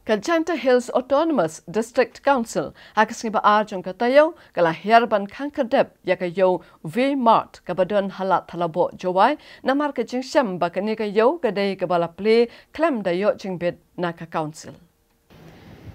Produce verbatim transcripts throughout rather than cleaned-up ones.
Ka Jaintia Hills Autonomous District Council ha ka sngi ba ar jong ka taïew ka la hiar ban khang khyrdep ïa ka ïew V-Mart kaba don ha Lad Thalaboh, Jowai, namar ka jingshem ba kane ka ïew ka dei kaba la plie khlem da ïoh jingbit na ka council.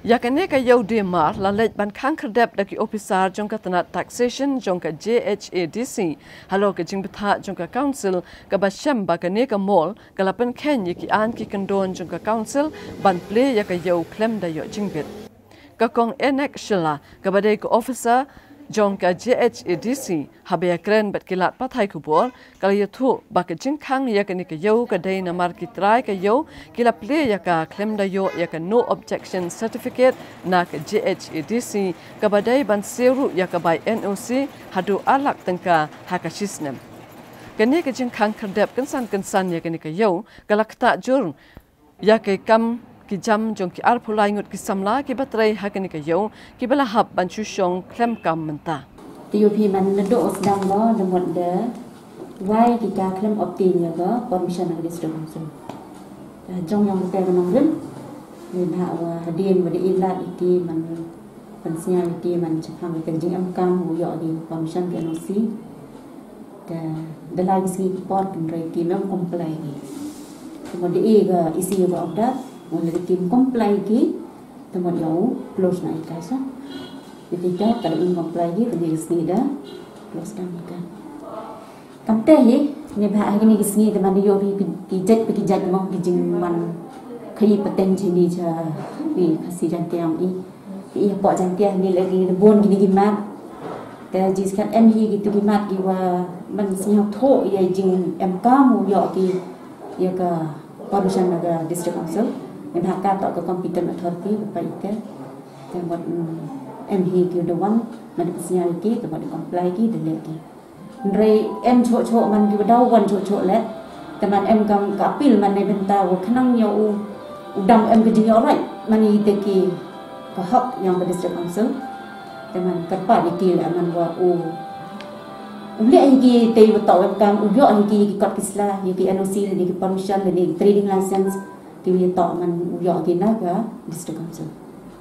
Ïa kane ka ïew V-Mart la leit ban khang khyrdep da ki ophisar jong ka tnat taxation jong ka J H A D C halor ka jingbthah jong ka council kaba shem ba kane ka mall ka la pynkheiñ ïa ki aiñ ki kyndon jong ka council ban plie ïa ka ïew khlem da ïoh jingbit. Ka Kong Enek Shylla kaba dei ka ophisar jong ka J H A D C, haba ïakren bad ki lad pathai khubor, ka la ïathuh ba ka jingkhang ïa kane ka ïew ka dei namar ki trai ka ïew ki la plie ïa ka khlem da ïoh ïa ka no objection certificate na ka J H A D C kaba dei ban siew ruh ïa ka bai N O C haduh ar lak tyngka ha ka shisnem. Kane ka jingkhang khyrdep kynsan kynsan ïa kane ka ïew ka la ktah jur ïa ka kam ki jam jong ki arphew lai ngut ki samla kiba trei ha kane ka ïew kiba la hap ban shu shong khlem kam mynta. Te ïoh phi man naduh u sdang ba da mut da wai ki ka khlem obtain ïa ka permission na ka district council. Te jong yong te ka nongrim ni ba wa hadien wa da ilat iti man pynsngew iti man chaphang ka jingem kam u ïoh di permission ka N O C. Te da lai ki sngi ki por kin rei ki mem comply ki. Te mo da i ka isi ka order mo da ki comply ki. Te mo da u close na i ka sa. Iti ka ka da mem comply ki te ni ki sngi da close down ka. Kam te hi ni ba ha kini ki sngi te man ïoh ki ki jait pa ki jait mo ki jingman khaïi pateng jini cha ni Khasi Jaiñtia i. Ki ïa pok Jaiñtia ni lagi bun kini ki mat. Te jingskhem em hi ki tu ki mat ki wa man sngewthuh ïa jingem kam u ïoh ki ïa ka permission na ka district council. Em ha ka to ka competent authority ka pa ite. Te wat em hi ki da wan man da sngewthuh ki te wat comply ki da leh ki. Hynrei em choh choh man ki ba daw wan choh choh leh. Te man em kam ka appeal man ne bynta wa khnang ïa u u dang em ka jingïoh right man ite ki ka hok ïa ka district council. Te man kyrpad ïa ki leh man wa u u leh ïa ki te wa toh em kam u ïoh ïa ki ki kot ki sla ïa ki N O C ïa ki permission ïa ki trading license ki wa toh man u ïoh ki na ka district council.